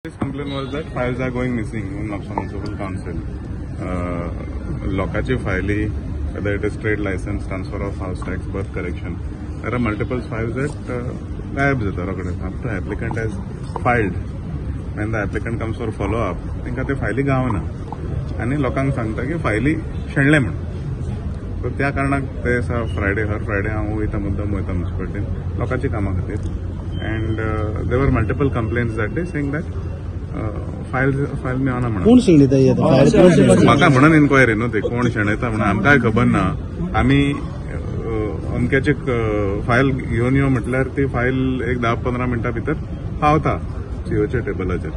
This complaint was that files are going missing in Mapusa Municipal Council. लोकांची फायली, whether it is trade license, transfer of house tax, birth correction, there are multiple files that गायब जाता रोखडे after applicant has filed. When the applicant comes for follow up, तांकां ते फायली गावना आनी लोकांक सांगता की फायली शेणले म्हण. सो त्या कारणाक ते आसा, फ्रायडे, हर फ्रायडे हांव वयता, मुद्दम वयता म्युन्सिपालिटीन लोकांची कामां खातीर, and there were multiple complaints that day saying that file मेळना म्हणून. कोण शेणयता ही आतां फायल? कोण शेणयता? म्हाका म्हणून इन्क्वायरी न्हू, ते कोण शेणयता म्हणून आमकांय खबर ना. आमी अमक्याचे फायल घेवन यो म्हटल्यार ती फायल एक 10-15 मिनटां भितर पावता सीओच्या टेबलाचेर.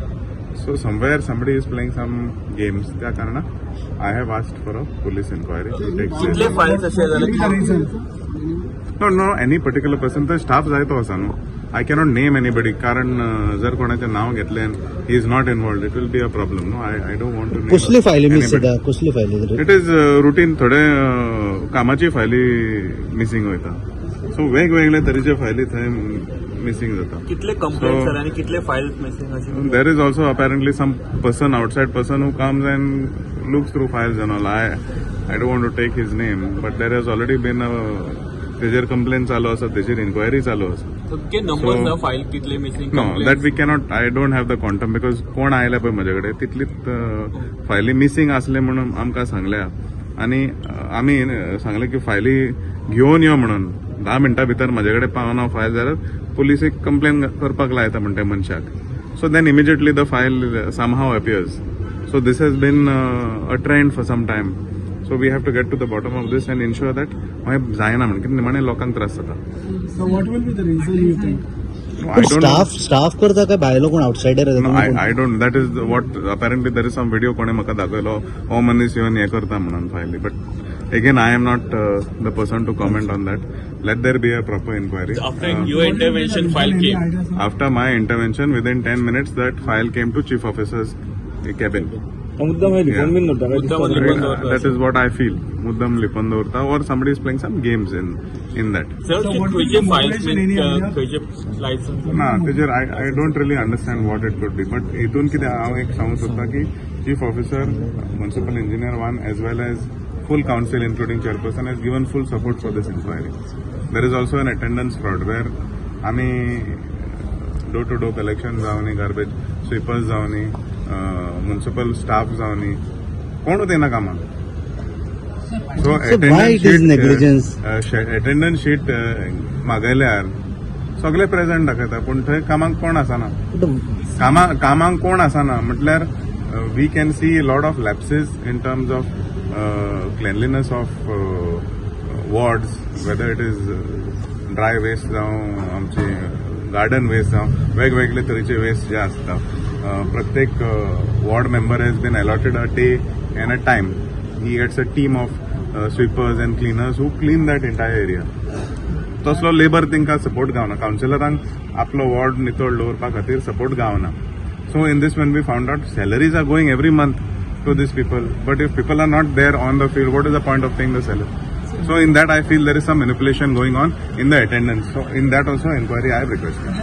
So somewhere somebody is playing some games. त्या कारणाक I have asked for a police inquiry to take. कितले फायल्स अशे जाले? No, any particular person. तर स्टाफ जायतो आसा न्हू. I cannot name anybody, कारण जर कोणाचें नांव घेतलें, he is not involved, it will be a problem न्हू. I don't want to. कसली फायली मिस जाता? कसली फायली? It is routine, थोडे कामाची फायली मिसिंग वयता. सो वेगवेगळे तरेचे फायली थंय मिसिंग जाता. कितले कंप्लेंट सर आनी कितले फायल्स मिसिंग अशे? There is also apparently some person, outside person, who comes and looks through files and all. I don't want to take his name, but there has already been तेजेर complain चालू आसा, तेजेर enquiry चालू आसा. कितके numbers आहा file कितले missing? No, that we cannot, I don't have the quantum, because कोण आयले पळय म्हजे कडेन तितलीच फायली मिसिंग आसले म्हणून आमकां सांगल्या आनी आमी सांगले की फायली घेवन यो म्हणून. 10 मिनटां भितर म्हजे कडेन पावना फायल जाल्यार पुलिसेक कंप्लेन करपाक लायता म्हण त्या मनशाक. So then immediately the file somehow appears. So this has been a trend for some time. So we have to get to the bottom of this and ensure that मागीर जायना म्हण, कित्याक निमाणें लोकांक त्रास जाता. So what will be the reason, you think? I don't. Staff staff करता काय भायलो कोण outsider? I don't, that is what apparently there is some video कोणे म्हाका दाखयलो, हो मनीस येवन हें करता म्हणून फायली. But again, I am not the person to comment on that. Let there be a proper inquiry. After your intervention, file came. After my intervention, within 10 minutes that file came to chief officer's cabin. मुद्दाम लिपून बीन दवरता काय मुद्दाम दिसता? लिपून दवरता. That is what I feel. मुद्दाम लिपून दवरता or somebody is playing some games in that. Sir, So what खंयचे will be the files motivation, any idea? खंयचे लायसन्स? ना, तेजेर I don't really understand what it could be, but हितून कितें हांव एक सांगूंक सोदता की chief officer, municipal engineer one, as well as full council including chairperson has given full support for this inquiry. There is also an attendance fraud where आमी door to door collection जावनी, garbage sweepers जावनी, municipal staff जावनी, कोणूच येना कामाक. So So why it is negligence? Attendance sheet मागयल्यार सगळे present दाखयता, पूण थंय कामाक कोण आसना. कामाक कोण आसना म्हटल्यार we can see lot of lapses in terms of cleanliness of wards, whether it is dry waste जावं, आमची गार्डन वेस्ट जावं, वेगवेगळे तरेचे वेस्ट जे आसता. प्रत्येक ward member has been allotted a day and a time. He gets a team of sweepers and cleaners who clean that entire area. तसलो labour तांकां support गावना. कावन्सिलरांक आपलो वॉर्ड नितळ दवरपा खातीर सपोर्ट गावना. So in this, when we found out salaries are going every month to these people, but if people are not there on the field, what is the point of paying the salary? So in that I feel there is some manipulation going on in the attendance. So in that also inquiry I have requested.